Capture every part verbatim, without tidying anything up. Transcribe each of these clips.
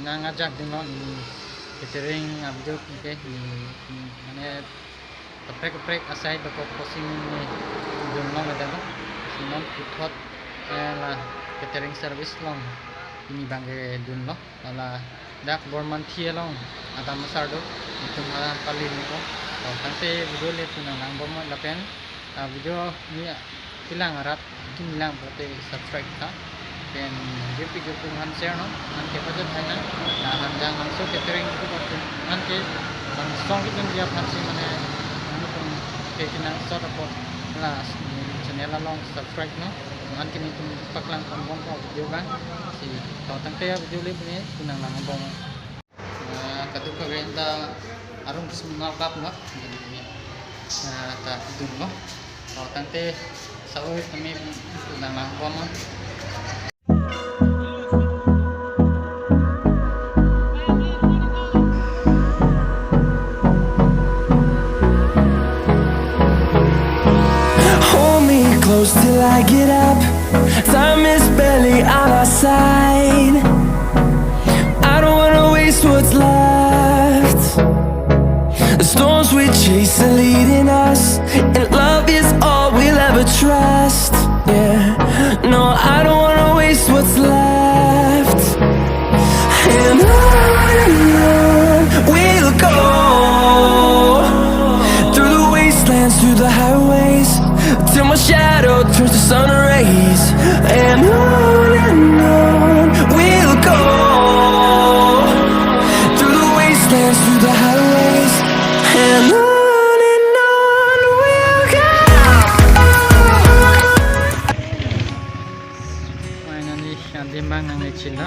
Nang ajak dinglo ni catering a-video ke ni, ni mane kaprek kaprek asai dokok kosi ni dun long ada lo. Si non puthot, eh, la catering service along pini abang ke dunlo. Hala dak Bormanthi along adam asar do, itum hala pali ni ko. To tangte video le tu nang lang bom lapen, ah, video ni kelang arat, itum lang pote subscribe tha. Pen video video pun han share non, han ke paja thai na, na han jang hangso catering ko patum, han ke langsong itum dia phan si mane, itum ke kinang sot apot la channel along subscribe non, han ke itum paklang pon bom ko video kan, si to tangte video le puni tu nang lang bom. Ah, kaduk kave ta arong kesung nau kap no. Jadi, ah, ta dun lo. Aw tangte sa-oi tame nang lang bom. Hold me close till I get up. Time is barely on our side. I don't wanna waste what's left. The storms we chase are leading us, and love is all we'll ever trust. Yeah, no, I don't wanna waste what's left. And on and on we'll go, through the wastelands, through the highways, till my shadow turns to sun rays. And on and on we'll go, through the wastelands, through the highways, and on and on we'll go. Finally, adim abang nang le chilo.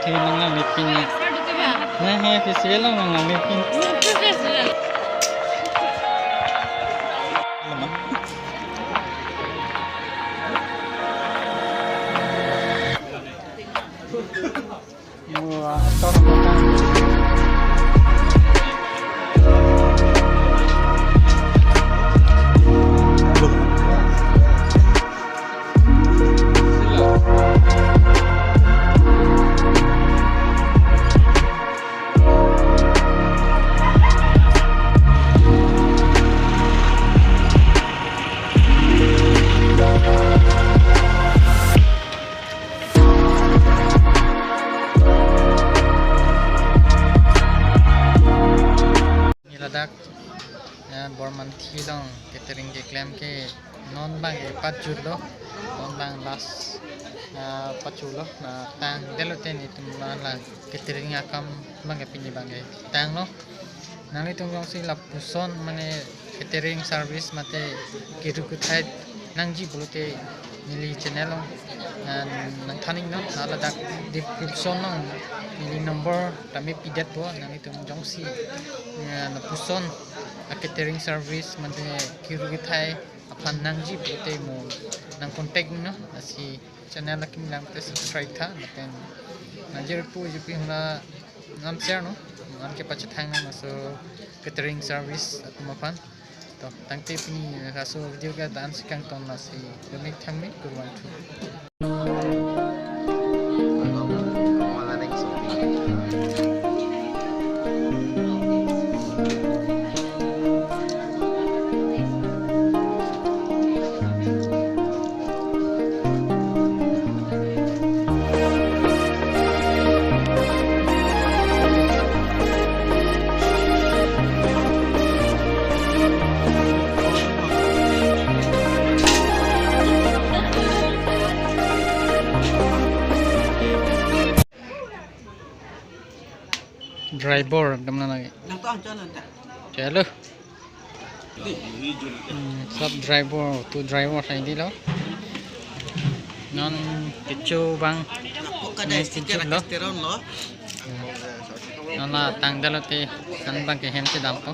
Hey, nanglang lepin. Nah, hey, festival lo nanglang lepin. Wah, aktor. Neli ladak, eh, Bormanthi along catering keklem ke non abang ke pachutlo, non abang last, eh, pachutlo, na tangdetlo te nelitum la catering akam abang ke pini abang ke tanglo. Nanglitum jongsi lapuson mane catering service mate kiru kethai nangji pulote neli channel along, eh, nangthan iknon, haladak description along neli number tame pidetpo, nanglitum jongsi, eh, lapuson a catering service mate kiru kethai aphan nangji pulote mo nang contact iknon, lasi channel akelang te subscribe tha, lapen nang jirpo jipi hula nang share non, nang kepachethang non laso catering service atum aphan. To, tangte pini laso video ke la-an si kangton, lasi dome thangme kurvangthu. Driver ekdom na lagi. Nang to ang chon anta. Chalo. Hmm, sab driver, tu driver sai dilo. Non kecho abang. Apok ka nai sticker lo. Hmm. Non la tangdetlo te, non abang ke hem si dampo.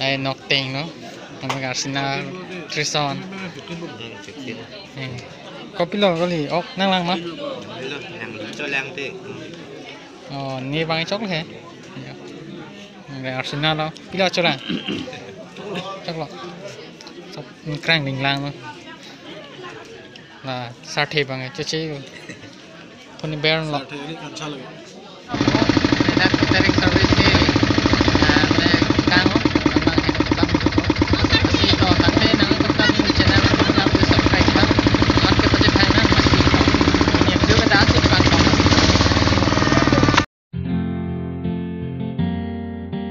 Ai nokteng lo. Abang Arsenal, Trison. Hmm. Kopilo kali, ok nanglang ma? Nang cholang te. Oh, ne abang chok he. Nang Arsenal lo. Pilo cholang? Choklo. Chok nangkrang dinglang lo. La, sarthe abang cheche. Puni bern lo. Sarthe ni kan chalo.